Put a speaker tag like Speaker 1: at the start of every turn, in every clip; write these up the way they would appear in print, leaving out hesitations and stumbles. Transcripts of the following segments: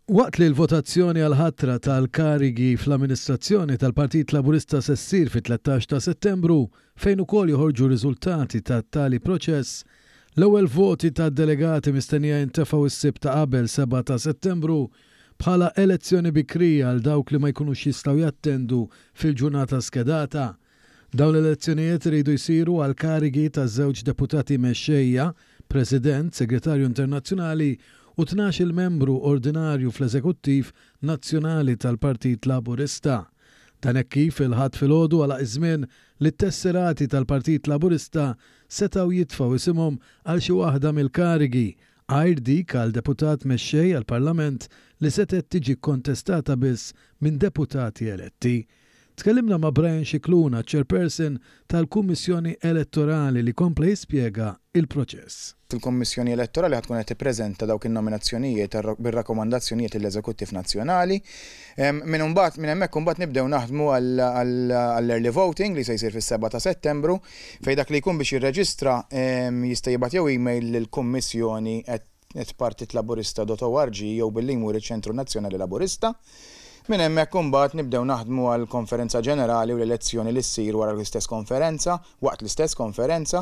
Speaker 1: Waqt li l-votazzjoni għall-ħatra tal-karigi fl-amministrazzjoni tal-Partit Laburista se ssir fit-13 ta' Settembru, fejn ukoll joħorġu r-riżultati ta' tali proċess, l-ewwel voti tad-delegati mistennija jintefgħu s-Sibt ta' qabel 7 ta' Settembru bħala elezzjoni bikrija għal dawk li ma jkunux jistgħu jattendu fil-ġurnata skedata. Dawn l-elezzjonijiet iridu jsiru għall-karigi ta' żewġ deputati mexxejja, President, Segretarju Internazzjonali u 12-il membru ordinarju fl-Eżekuttiv Nazzjonali tal-Partit Laburista. Dan hekk kif il-Ħadd filgħodu għalaq iż-żmien li t-tesserati tal-Partit Laburista setgħu jitfgħu isimhom għal xi waħda mill-karigi, għajr dik għal deputat mexxej għall-Parlament li setgħet tiġi kkontestata biss minn deputati eletti. Tkellimna ma' Brian Scicluna, Chairperson tal-Kummissjoni Elettorali li kompla jispjega il-proċess.
Speaker 2: Il-Kummissjoni Elettorali ħa tkun qed tippreżenta dawk in-nominazzjonijiet bir-rakkomandazzjonijiet lill-Eżekuttiv Nazzjonali. Minn imbagħad minn hemmhekk imbagħad nibdew naħdmu għall-early voting li se jsir fis-7 ta' Settembru fejn dak li jkun biex jirreġistra jista' jibgħat jew email lill-Kummissjoni at partitlaburista.org jew billi jmur iċ-Ċentru Nazzjonali Laburista. Minn hemmhekk imbagħad nibdew naħdmu għall-Konferenza Ġenerali u l-elezzjoni li ssir wara l-istess konferenza, waqt l-istess konferenza.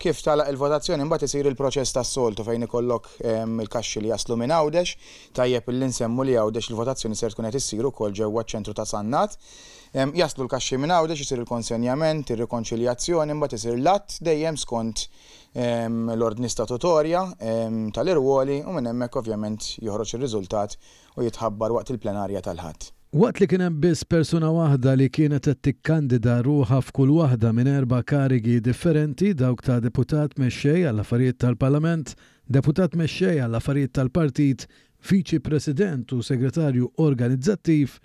Speaker 2: Kif tagħlaq il-votazzjoni imbagħad isir il-proċess tas-soltu fejn ikollok il-kaxxi li jaslu minn Għawdex. Tajjeb illi nsemmu li Għawdex il-votazzjoni ser tkun qed issir ukoll ġewwa ċ-ċentru ta' Sannat. Jaslu l-kaxxi minn Għawdex, isir il-konsenjament, ir-rikonċiljazzjoni, imbagħad isir l-att dejjem skont l-ordni statutorja tal-irwoli u minn hemmhekk ovvjament joħroġ ir-riżultat u jitħabbar waqt il-plenarja tal-Ħadd.
Speaker 1: Waqt li kien hemm biss persuna waħda li kienet qed tikkandida ruħha f'kull waħda minn erba' karigi differenti, dawk ta' Deputat Mexxej għall-Affarijiet tal-Parlament, Deputat Mexxej għall-Affarijiet tal-Partit, Viċi President u Segretarju Organizzattiv,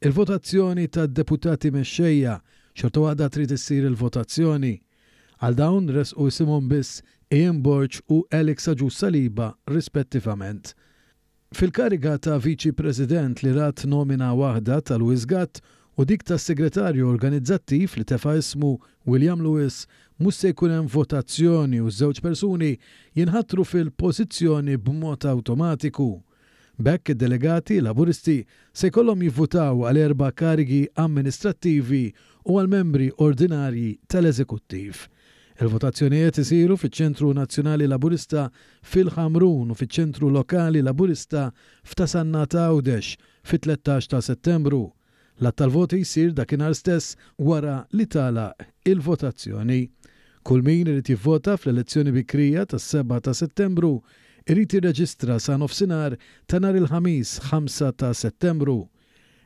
Speaker 1: il-votazzjoni tad-Deputati Mexxejja xorta waħda trid issir il-votazzjoni. Għal dawn ressqu isimhom biss Ian Borg u Alex Agius Saliba rispettivament. Fil-kariga ta' Viċi President li rat nomina waħda ta' Louis Gatt u dik ta' Segretarju Organizzattiv li tefa' ismu William Lewis mhux se jkun hemm votazzjoni u ż-żewġ persuni jinħatru fil-pożizzjoni b'mod awtomatiku. B'hekk id-delegati Laburisti se jkollhom jivvutaw għal erba' karigi amministrattivi u għal membri ordinarji tal-eżekuttiv. Il-votazzjonijiet isiru fiċ-Ċentru Nazzjonali Laburista fil-Ħamrun u fiċ-Ċentru Lokali Laburista f'Ta' Sannat Għawdex fit-13 ta' Settembru. L-għadd tal-voti jsir dakinhar stess wara li tagħlaq il-votazzjoni. Kull min irid jivvota fl-elezzjoni bikrija tas-7 ta' Settembru irid jirreġistra sa nofsinhar ta' nhar il-Ħamis 5 ta' Settembru.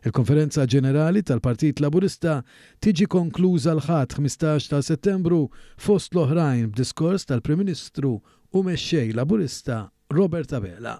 Speaker 1: Il-Konferenza Ġenerali tal-Partit Laburista tiġi konkluża l-Ħadd 15 ta' Settembru fost l-oħrajn b'diskors tal-Prim Ministru u Mexxej Laburista Robert Abela.